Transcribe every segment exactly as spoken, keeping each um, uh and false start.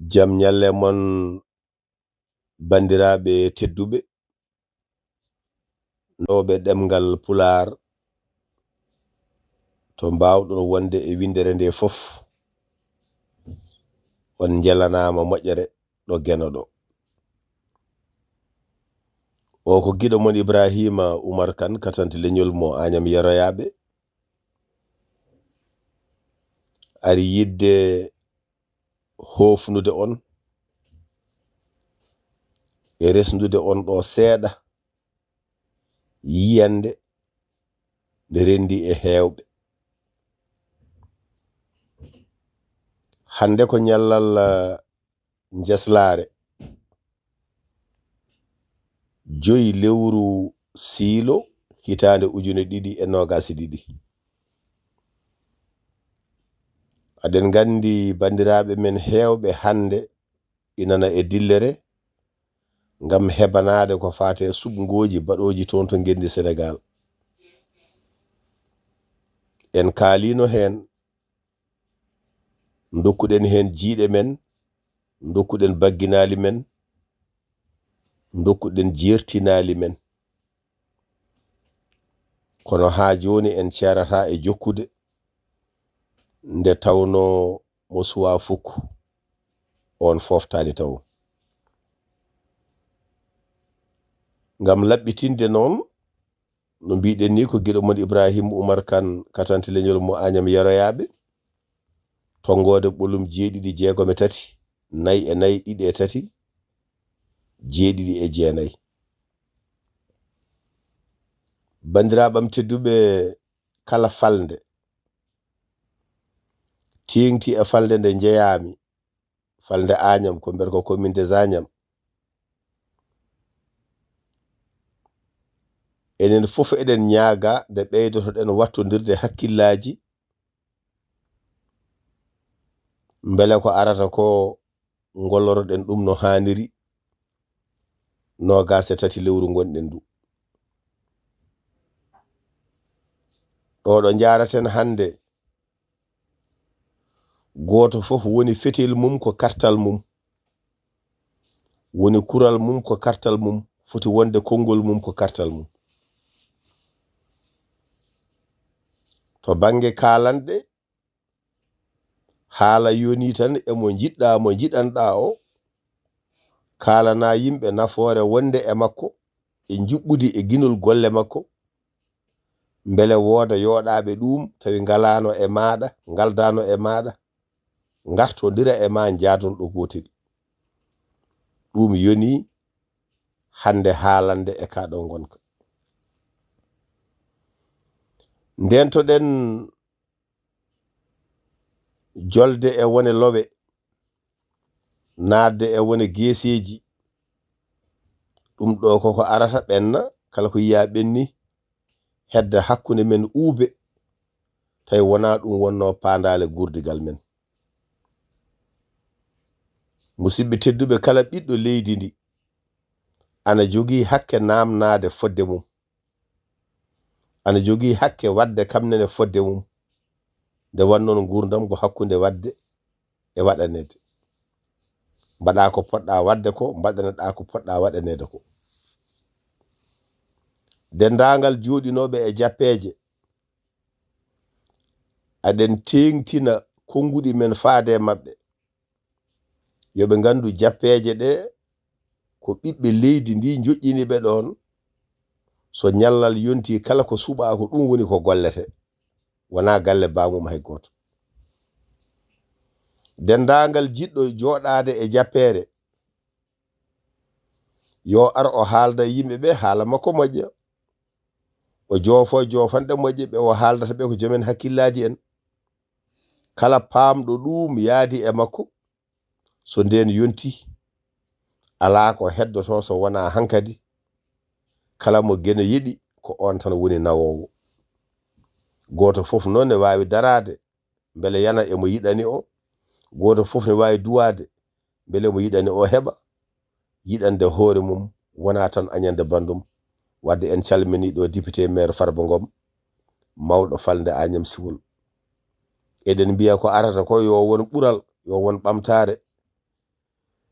Jam ñalle mon, banndiraaɓe tedduɓe, nowooɓe ɗemngal Pulaar, to mbaawɗon wonde e winndere nde fof, on njelanaama moƴƴere ɗo Geno ɗo. O ko giɗo mon Ibraahiima Umar Kan, katante leñol mo Añam Yeroyaaɓe, ari yiɗde hoofnude on e resndude on ɗo seeɗa yiyannde nde renndi e heewɓe. Hannde ko ñallal, eh, njeslaare joyi lewru siilo hitaande ujune ɗiɗi e noogaas e ɗiɗi. Aɗen nganndi banndiraaɓe men heewɓe hannde inana e dillere ngam hebanaade ko faati e suɓngooji baɗooji toon to ngenndi Senegaal. En kaaliino heen, ndokkuɗen heen jiyɗe men, ndokkuɗen bagginaali men, ndokkuɗen jeertinaali men. Kono haa jooni en ceerataa e jokkude, nde tawnoo mo suwaa fukk, oon fooftaani tawo. Ngam laɓɓitinde noon, no mbiɗen ni, ko giɗo mon Ibrahim Umar Kan, katante leñol mo Añam Yeroyaaɓe, tonngoode ɓolum jeeɗiɗi, jeegom e tati, nayi e nayi, ɗiɗi e tati, jeeɗiɗi e jeenayi. Banndiraaɓe am tedduɓe, kala falnde teeŋti e falnde nde njeyaami, falnde Añam, ko mbiyetee ko commune des Agnam. Enen fof eɗen ñaaga nde ɓeydotoɗen wattondirde hakkillaaji, mbele ko arata ko ngolloroɗen ɗum no haaniri, noogaas e tati lewru ngonɗen ndu. Ɗo ɗo njaaraten hannde, gooto fof woni fetel mum ko kartal mum, woni kural mum ko kartal mum, foti wonde konngol mum ko kartal mum. To bannge kaalanɗe, haala yoni tan e mo njiɗɗaa, mo njiɗanɗaa o, kaalana yimɓe nafoore wonde e makko, e njuɓɓudi e ginol golle makko, mbele wooda yooɗaaɓe ɗum tawi ngalaano e maaɗa, ngaldaano e maaɗa, ngartondira e ma, njaadon ɗo gootel. Ɗum yoni hannde haalande e kaa ɗo ngonka. Ndentoɗen jolde e wone lowe, naatde e wone geeseeji. Ɗum ɗo koko arata ɓenna, kala ko yiya ɓenni, hedda hakkunde men uube, tawi wonaa ɗum wonnoo paandaale guurdigal men. Musidɓe tedduɓe, kala ɓiɗɗo leydi ndi ana jogii hakke naamnaade fodde mum, ana jogii hakke waɗde kam nene fodde mum, nde wannoo nguurndam ko hakkunde waɗde e waɗaneede. Mbaɗaa ko poɗɗaa waɗde ko, mbaɗaneɗaa ko poɗɗaa waɗaneede ko. Denndaangal jooɗinooɓe e jappeeje, aɗen teeŋtina konnguɗi men faade e maɓɓe, yo ɓe nganndu jappeeje ɗe ko ɓiɓɓe leydi ndi njoƴƴini ɓe ɗoon. So ñallal yonti, kala ko suɓaa ko ɗum woni ko gollete, wonaa galle baamum hay gooto. Denndaangal jiɗɗo jooɗaade e jappeere, yo ar o haalda e yimɓe ɓe haala makko moƴƴa, o joofo e joofanɗe moƴƴe ɓe o haaldata ɓe ko joomen hakkillaaji en. Kala paamɗo ɗum yaadi e makko, so ndeen yonti, alaa ko heddoto so wonaa hankadi, kala mo Geno yeɗi, ko oon tan woni nawoowo. Gooto fof noon ne waawi daraade, mbele yana e mo yiɗani o. Gooto fof ne waawi duwaade, mbele mo yiɗani o heɓa. Yiɗande hoore mum wonaa tan añande banndum. Wadde en calminii ɗo député maire Farba Ngom, mawɗo falnde Agnam Siwol. Eɗen mbiya ko arata ko yo won ɓural, yo won ɓamtaare,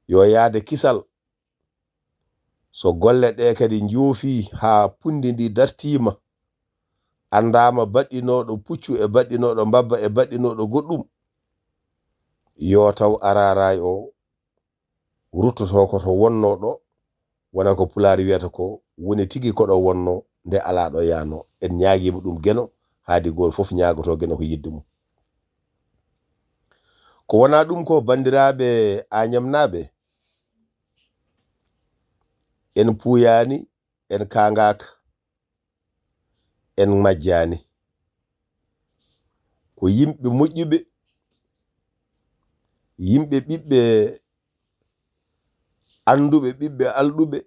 Yo yaade kisal. So golle ɗe kadi njoofi haa punndi ndi dartiima, anndaama baɗɗinooɗo puccu e baɗɗinooɗo mbabba e baɗɗinooɗo goɗɗum, yo taw araaraay o ruttoto ko to wonnoo ɗo, wona ko Pulaar wiyata ko woni tigi ko ɗo wonnoo, nde alaa ɗo yaanoo. En ñaagiima ɗum Geno, haadi gooto fof ñaagotoo Geno ko yiɗde mum. Ko wonaa ɗum ko, banndiraaɓe Aañamnaaɓe, en puuyaani, en kaangaaka, en majjaani. Ko yimɓe moƴƴuɓe, yimɓe ɓiɓɓe annduɓe, ɓiɓɓe alɗuɓe,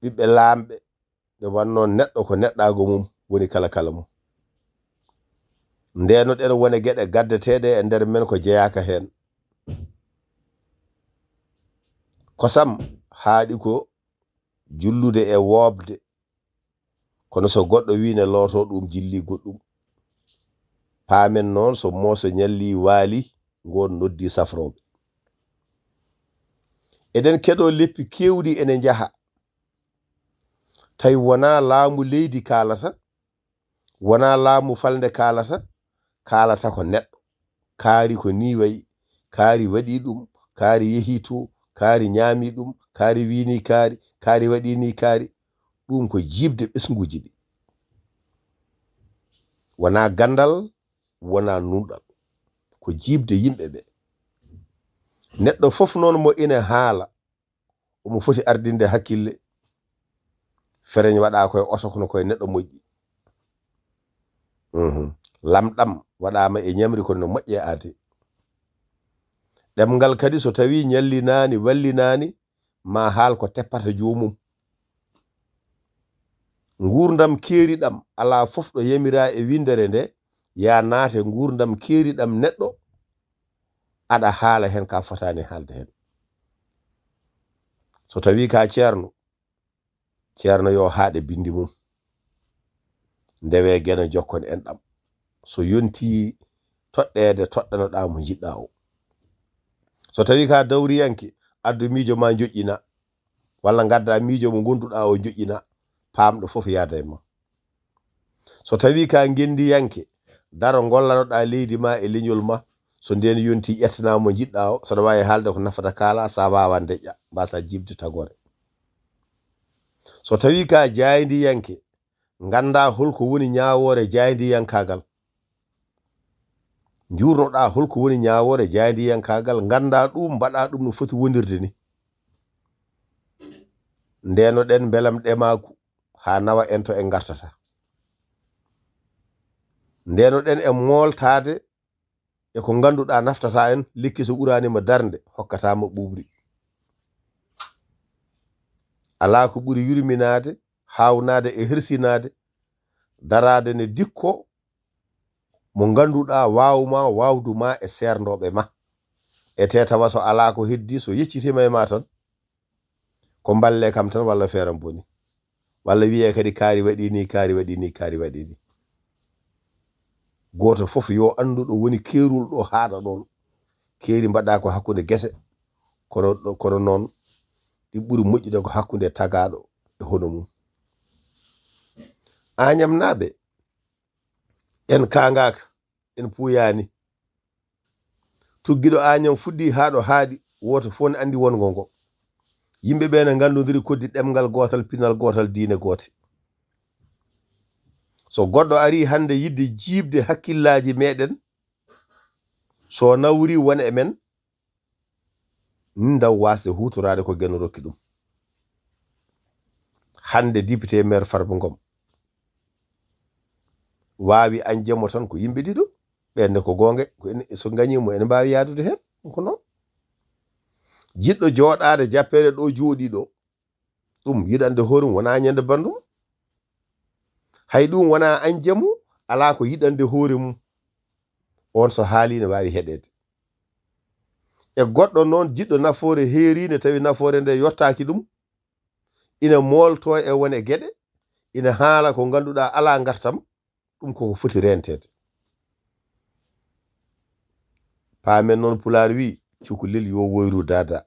ɓiɓɓe laamɓe. Nde wannoo neɗɗo ko neɗɗaago mum woni kala kala mum. Ndeno ɗen wone geɗe gaddeteeɗe e nder men ko jeyaaka heen. Kosam haaɗi ko jullude e woobde. Kono so goɗɗo wii ne looto ɗum jilli goɗɗum. Paamen noon so mooso ñalli waali, ngoon noddi safrooɓe. Eɗen keɗoo leppi keewɗi ene njaha. Tawi wonaa laamu leydi kaalata, wonaa laamu falnde kaalata, kaalata ko neɗɗo. Kaari ko nii wayi, kaari waɗi ɗum, kaari yehi to, kaari ñaami ɗum, kaari wii nii kaari, kaari waɗi nii kaari. Ɗum ko jiiɓde ɓesnguuji ɗi. Wonaa ganndal, wonaa nunɗal. Ko jiiɓde yimɓe ɓe. Neɗɗo fof noon mo ina haala, omo foti ardinde hakkille. Fereñ waɗaa koye oto kono koye neɗɗo moƴƴi. Mhm. Lamɗam waɗaama e ñamri kono no moƴƴi e aade. Ɗemngal kadi so tawii ñallinaani, wallinaani, ma haal ko teppata joomum. Nguurndam keeriɗam alaa fof ɗo yamiraa e winndere nde, yaa naate nguurndam keeriɗam neɗɗo, aɗa haala heen ka fotaani haalde heen. So tawii ka ceerno, ceerno yo haaɗe binndi mum. Ndewe Geno jokkon en ɗam. So yontii toɗɗeede, toɗɗanoɗaa mo njiɗɗaa o. So tawii ka dawriyanke, addu miijo ma njoƴƴina. Walla ngadda miijo mo ngonduɗaa o njoƴƴina. Paamɗo fof yaada e ma. So tawii ka ngenndiyanke, daro ngollanoɗaa leydi ma e leñol ma. So ndeen yontii ƴettanaa mo njiɗɗaa o, saɗa waawi haalde ko nafata kaala, sa waawa ndeƴƴa, mbasa jiiɓde tagoore. So tawii ka jaayndiyanke, nganndaa holko woni ñaawoore jaayndiyankaagal. Njuurnoɗaa holko woni ñaawoore jaayndiyankaagal, nganndaa ɗum, mbaɗaa ɗum no foti wonirde ni. Ndenoɗen mbelam ɗemaaku haa nawa en to en ngartata. Ndenoɗen e mooltaade e ko ngannduɗaa naftata en, lekki so ɓuraani ma darnde, hokkata ma ɓuuɓri. Alaa ko ɓuri yurminaade, haawnaade e hersinaade, daraade ne dikko mo ngannduɗaa waaw ma, waawdu ma e seerndooɓe ma. E te tawa so alaa ko heddi, so yeccitiima e ma tan, ko mballe kam tan walla feeram boni. Walla wiyee kadi kaari waɗi ni, kaari waɗi ni, kaari waɗi ni. Gooto fof yo anndu ɗo woni keerol ɗo haaɗa ɗoon. Keeri mbaɗa ko hakkunde gese, kono ɗo, kono noon ɗi ɓuri moƴƴude ko hakkunde tagaaɗo e hono mum. Aañamnaaɓe, en kaangaaka, en puuyaani. Tuggiɗo Aañam fuɗɗi haa ɗo haaɗi, wooto fof ne anndi wonngo ngo. Yimɓe ɓe ne nganndondiri koddi ɗemngal gootal, pinal gootal, diine goote. So goɗɗo arii hannde yiɗde jiiɓde hakkillaaji meɗen, so nawri won e men, min ndaw waasde huutoraade ko Geno rokki ɗum. Hannde député maire Farba Ngom waawi Añjemo tan ko yimɓe ɗiɗo, ɓeen ne ko goonga, ko en, so ngañii mo ene mbaawi yaadude heen, ko noon. Jiɗɗo jooɗaade jappeede ɗo jooɗii ɗo, ɗum yiɗande hoore mum wonaa ñande banndum. Hay ɗum wonaa Añjemo, alaa ko yiɗande hoore mum. On so haalii ne waawi heɗeede. E goɗɗo noon jiɗɗo nafoore heeriinde tawi nafoore nde yottaaki ɗum, ina mooltoo e wone geɗe, ina haala ko ngannduɗaa alaa ngartam, ɗum koko foti reenteede. Paamen noon Pulaar wii, cukalel yo woyru daada.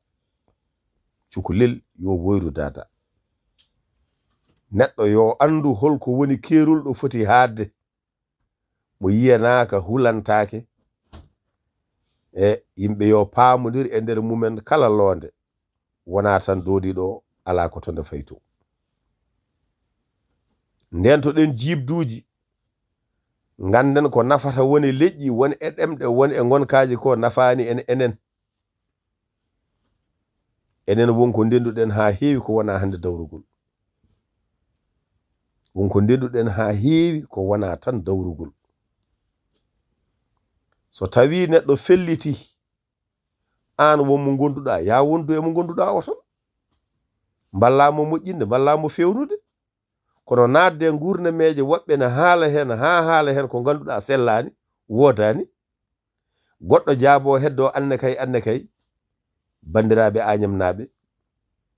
Cukalel yo woyru daada. Neɗɗo yo anndu holko woni keerol ɗo foti haadde. Mo yiyanaaka hulantaake. E yimɓe yo paamondir e nder mumen kala loonde. Wonaa tan doodiiɗo alaa ko to nde fayto. Ndeentoɗen jiibduuji. Ngannden ko nafata woni leƴƴi, won e ɗemɗe, won e ngonkaaji ko nafaani en enen. Enen won ko ndenduɗen haa heewi ko wonaa hannde dawrugol. Won ko ndenduɗen haa heewi ko wonaa tan dawrugol. So tawii neɗɗo felliti, aan won mo ngonduɗaa, yaa wondu e mo ngonduɗaa o tan. Mballaa mo moƴƴinde, mballaa mo feewnude. Kono naatde e nguurnameeje woɓɓe ne haala heen, haa haala heen ko ngannduɗaa sellaani, woodaani. Goɗɗo jaaboo heddoo anne kay, anne kay. Banndiraaɓe Añamnaaɓe,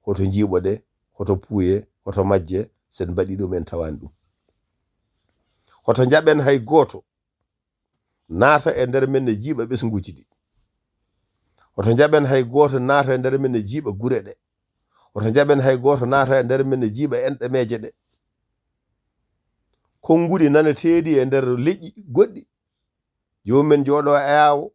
hoto njiiɓo ɗe, hoto puuye, hoto majje, sen mbaɗii ɗum en tawaani ɗum. Hoto njaɓen hay gooto naata e nder men ne jiiɓa ɓesnguuji ɗi. Hoto njaɓen hay gooto naata e nder men ne jiiɓa gure ɗe. Hoto njaɓen hay gooto naata e nder men ne jiiɓa enɗameeje ɗe. Konnguɗi naneteeɗi e nder leƴƴi goɗɗi. Joomum en jooɗo e awo,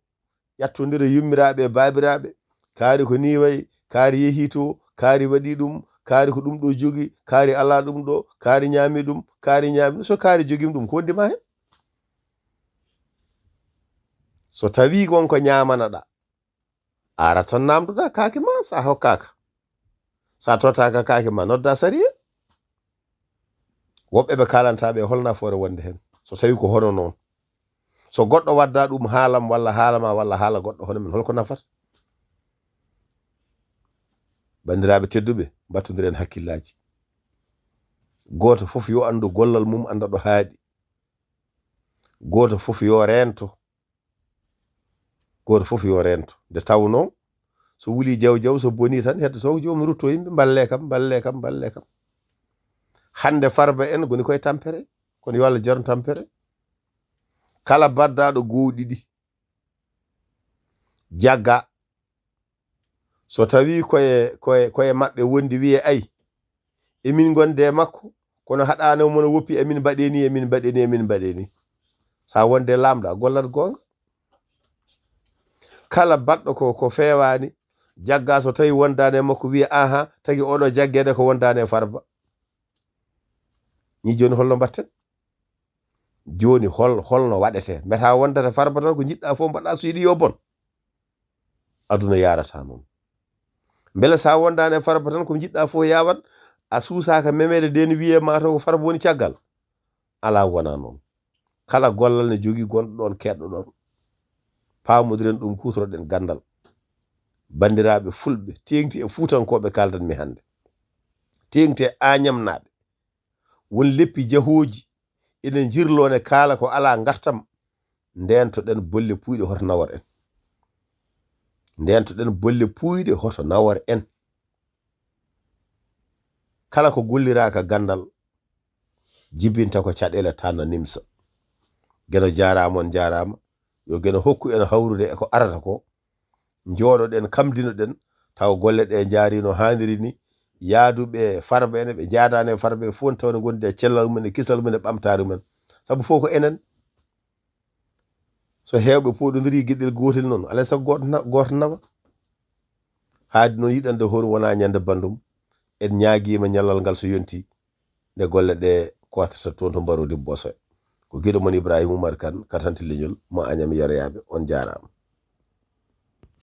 ƴattondira yummiraaɓe e baabiraaɓe. Kaari ko nii wayi, kaari yehii to, kaari waɗii ɗum, kaari ko ɗum ɗo jogii, kaari alaa ɗum ɗo, kaari ñaamii ɗum, kaari ñaamii ɗum. So kaari jogiima ɗum, ko wondi ma heen? So tawii won ko ñaamanaɗaa, a arat tan naamndoɗaa kaake ma, so a hokkaaka. So a tottaaka kaake ma, noddaa sariya. Woɓɓe ɓe kaalanta ɓe hol nafoore wonde heen, so tawii ko hono noon. So goɗɗo wadda ɗum haalam walla haala ma walla haala goɗɗo hono men, holko nafata? Banndiraaɓe tedduɓe, mbattondiren hakkillaaji. Gooto fof yo anndu gollal mum, annda ɗo haaɗi. Gooto fof yo reento. Gooto fof yo reento. Nde tawnoo, so wulii jaw jaw, so bonii tan, heddoto ko joomum rutto yimɓe, "Mballee kam, mballee kam, mballee kam." Hannde Farba en ngoni koye tampere, kono yo Allah jarnu tampere. Kala baddaaɗo goo ɗiɗi, jagga. So tawii koye, koye, koye maɓɓe wondi, wiyee, "Ay, emin ngondi e makko, kono haɗaano mono woppi, emin mbaɗee nii, emin mbaɗee nii, emin mbaɗee nii." So a wondi e laamɗo, a gollat goonga. Kala baɗɗo ko, ko feewaani, jagga, so tawii wondaani e makko, wiyee, "Aha, tagi oɗo jaggeede ko wondaani e Farba." Nii jooni holno mbaɗten? Jooni hol, holno waɗetee? Mbiyata wondata Farba tan ko njiɗɗaa fof mbaɗaa, so yiɗi yo bon. Aduna yaarata noon. Mbele so a wondaani e Farba tan ko njiɗɗaa fof yawat, a suusaaka memeede ndeen wiyee ma taw ko Farba woni caggal? Alaa, wonaa noon. Kala gollal ne jogii gonɗo ɗoon, keedɗo ɗoon. Paamondiren ɗum, kuutoraɗen ganndal. Banndiraaɓe fulɓe, teeŋti e fuutankooɓe kaaldanmi hannde. Teeŋti e añamnaaɓe. Won leppi jahooji ene njirloo ne kaala ko alaa ngartam. Ndeentoɗen bolle puuyɗe hoto nawor en. Ndeentoɗen bolle puuyɗe hoto nawor en. Kala ko golliraaka ganndal, jibinta ko caɗeele, tan na nimsa. Geno jaaraama, on njaaraama. Yo Geno hokku en hawrude e ko arata ko. Njooɗoɗen, kamdinoɗen, tawa golle ɗe njaari no haaniri ni. Yaaduɓe Farba en, ɓe njaadaani e Farba en fof, tawa ne ngondi e cellal mum e kisal mum e ɓamtaare mum. Sabu fof ko enen. So heewɓe pooɗondirii geɗel gootel noon, alaa e sago gooto na-, gooto nawa. Haadi noon yiɗande hoore wonaa ñande banndum. En ñaagiima ñallal ngal so yontii, nde golle ɗe kootata toon to mbaroodi Boosoya. Ko giɗo mon Ibrahima Oumar Kane, Katante Leñol, mo Añam Yeroyaaɓe, on njaaraama.